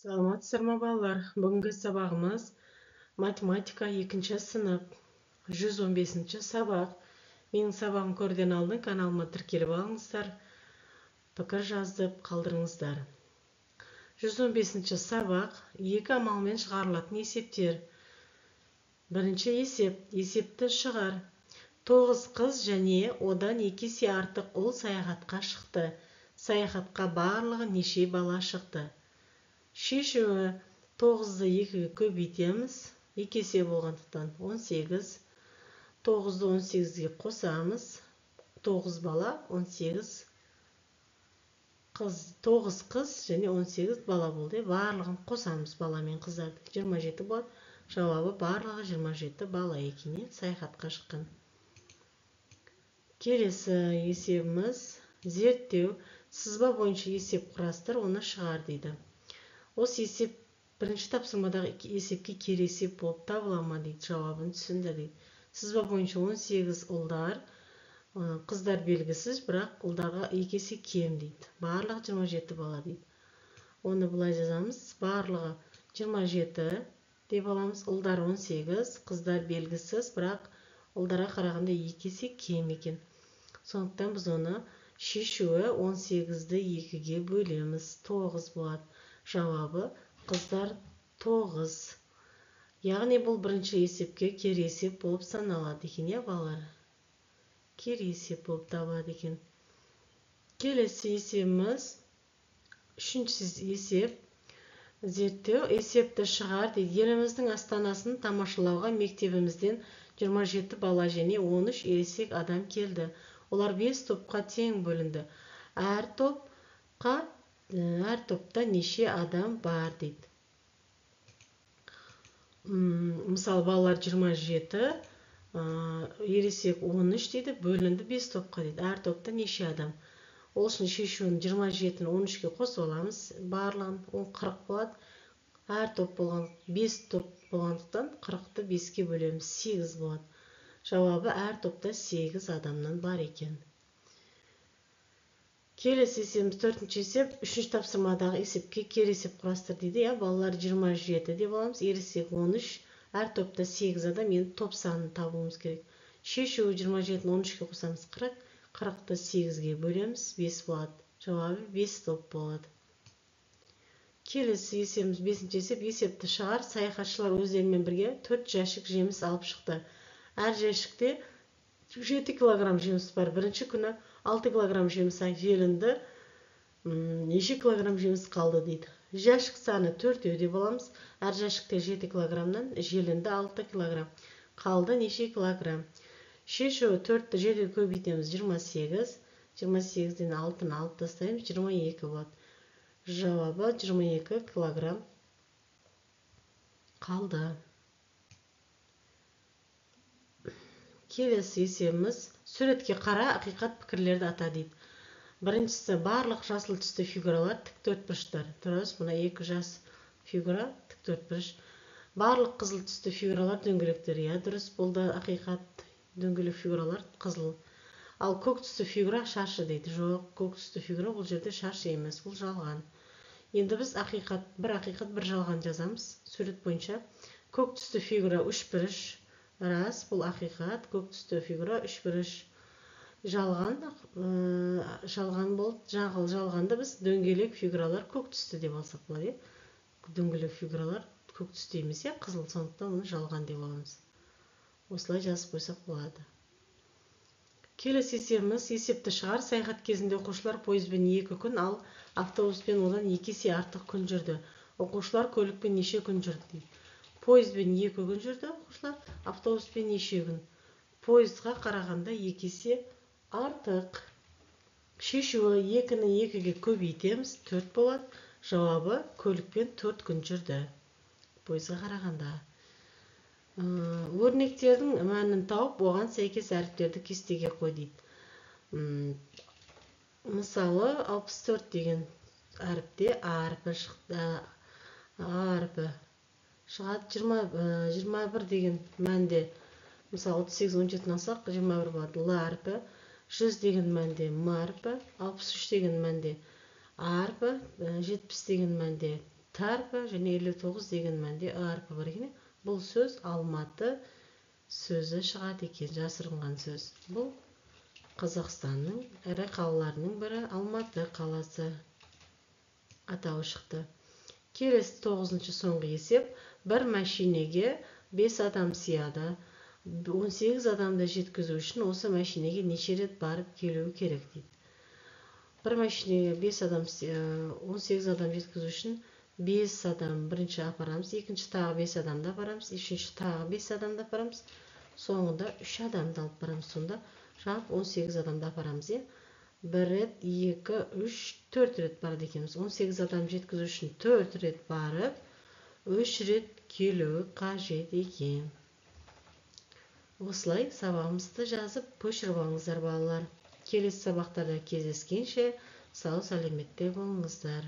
Саламатсыздар ма, балалар? Бүгінгі сабағымыз математика 2 сынып 115 сабақ. Менің сабағым көруден алдын каналыма тіркеліп алыңыздар, пікір жазып қалдырыңыздар. 115 сабақ, екі амалмен шығарылатын есептер. Бірінші есеп, есепті шығар. 9 қыз және одан 2 есе артық ұл саяхатқа шықты. Саяхатқа барлығы неше бала шықты? Шешуі: 9-ды 2-ге көбейтеміз, 2 есе болғандықтан 18. 9-ды 18-ге қосамыз, 9 бала, 18 қыз, 9 қыз және 18 бала болды. Барлығын қосамыз, бала мен қыздарды. 27 болады. Жауабы барлығы 27 бала екен, саяхатқа шыққан. Келесі есебіміз зерттеу. Сызба бойынша есеп құрастыр, оны шығар дейді. Осы есеп бірінші тапсырмадағы есепке кері есеп болып табыла ма дейді, жауабын түсіндір дейді. Сызба бойынша 18 ұлдар, қыздар белгісіз, бірақ ұлдарға 2 есе кем дейді. Барлығы 27 бала дейді. Оны былай жазамыз, барлығы 27 деп аламыз. Ұлдар 18, қыздар белгісіз, бірақ ұлдарға қарағанда 2 есе кем екен. Сондықтан біз оны шешуі 18-ді 2-ге бөлеміз, 9 болады. Жауабы қыздар 9. Яғни бұл бірінші есепке кері есеп болып саналады екен, иә, балалар? Кері есеп болып табылады екен. Келесі есебіміз үшінші есеп. Зерттеу, есепті шығар дейді. Еліміздің астанасын тамашалауға мектебімізден 27 бала және 13 ересек адам келді. Олар 5 топқа тең бөлінді. Әр топта неше адам бар дейді. Мысалы, балалар 27, ересек 13 дейді, бөлінді 5 топқа дейді. Әр топта неше адам? Ол үшін шешуін 27-ні 13-ке қосып аламыз, барлығын, ол 40 болады. Әр топ болған 5 топ болғандықтан 40-ты 5-ке бөлеміз, 8 болады. Жауабы әр топта 8 адамнан бар екен. Келесі есебіміз төртінші есеп, үшінші тапсырмадағы есепке кері есеп құрастыр дейді. Иә, балалар 27 деп аламыз, ересек 13, әр топта 8 адам, енді топ санын табуымыз керек. Шешуі 27-ні 13-ке қосамыз, 40, 40-ты 8-ге бөлеміз, 5 болады. Жауабы 5 топ болады. Келесі есебіміз бесінші есеп, есепті шығар. Саяхатшылар өздерімен бірге 4 жәшік жеміс алып шықты. Әр жәшікте 7 килограмм жеміс бар. Бірінші күні 6 килограмм жеміс желінді, неше килограмм жеміс қалды дейді. Жәшік саны 4 деп аламыз. Әр жәшікте 7 килограммнан желінді 6 килограмм. Қалды неше килограмм? Шешуі 4-ті 7-ге көбейтеміз, 28. 28-ден 6-ны алып тастаймыз, 22 болады. Жауабы 22 килограмм қалды. Келесі есебіміз суретке қара, ақиқат пікірлерді ата дейді. Біріншісі, барлық жасыл түсті фигуралар тік төртбұрыштар. Дұрыс, мына екі жас фигура тік төртбұрыш. Барлық қызыл түсті фигуралар дөңгелектер. Иә, дұрыс, бұл да ақиқат, дөңгелек фигуралар қызыл. Ал көк түсті фигура шаршы дейді. Жоқ, көк түсті фигура бұл жерде шаршы емес, бұл жалған. Енді біз ақиқат, бір ақиқат, бір жалған жазамыз сурет бойынша. Көк түсті фигура үшбұрыш. Рас, бұл ақиқат, көк түсті фигура үшбұрыш. Жалған, жалған болды. Жалғанды біз дөңгелек фигуралар көк түсті деп алсақ болады, иә? Дөңгелек фигуралар көк түсті емес, иә, қызыл, сондықтан оны жалған деп аламыз. Осылай жазып қойсақ болады. Келесі есебіміз есепті шығар. Саяхат кезінде оқушылар пойызбен 2 күн, ал автобуспен одан 2 есе артық күн жүрді. Оқушылар көлікпен неше күн жүрді дейді. Пойызбен 2 күн жүрді оқушылар, автобуспен неше күн? Пойызға қарағанда 2 есе артық. Шешуі 2-ні 2-ге көбейтеміз, 4 болады. Жауабы көлікпен 4 күн жүрді пойызға қарағанда. Өрнектердің мәнін тауып, оған сәйкес әріптерді кестеге қой дейді. Мысалы, 64 деген әріпте А әрпі шықты, А әрпі шығады. 21 деген мәнде, мысалы, 38, 17-ні алсақ, 21 болады, Л әрпі. 100 деген мәнде М әрпі, 63 деген мәнде А әрпі, 70 деген мәнде Т әрпі және 59 деген мәнде Ы әрпі бар екен. Бұл сөз Алматы сөзі шығады екен, жасырынған сөз. Бұл Қазақстанның ірі қалаларының бірі Алматы қаласы атауы шықты. Келесі 9-шы соңғы есеп. Бір мәшинеге 5 адам сияды. 18 адамды жеткізу үшін осы мәшинеге неше рет барып келуі керек дейді. Бір мәшинеге 5 адам, 18 адам жеткізу үшін 5 адам бірінші апарамыз, екінші тағы 5 адамды апарамыз, үшінші тағы 5 адамды апарамыз, соңында 3 адамды алып барамыз. Сонда жалпы 18 адамды апарамыз, иә? 1 рет, 2, 3, 4 рет барады екенбіз. 18 адам жеткізу үшін 4 рет барып, 3 рет келуі қажет екен. Осылай сабағымызды жазып көшіріп алыңыздар, балалар. Келесі сабақтарда кездескенше сау сәлеметте болыңыздар.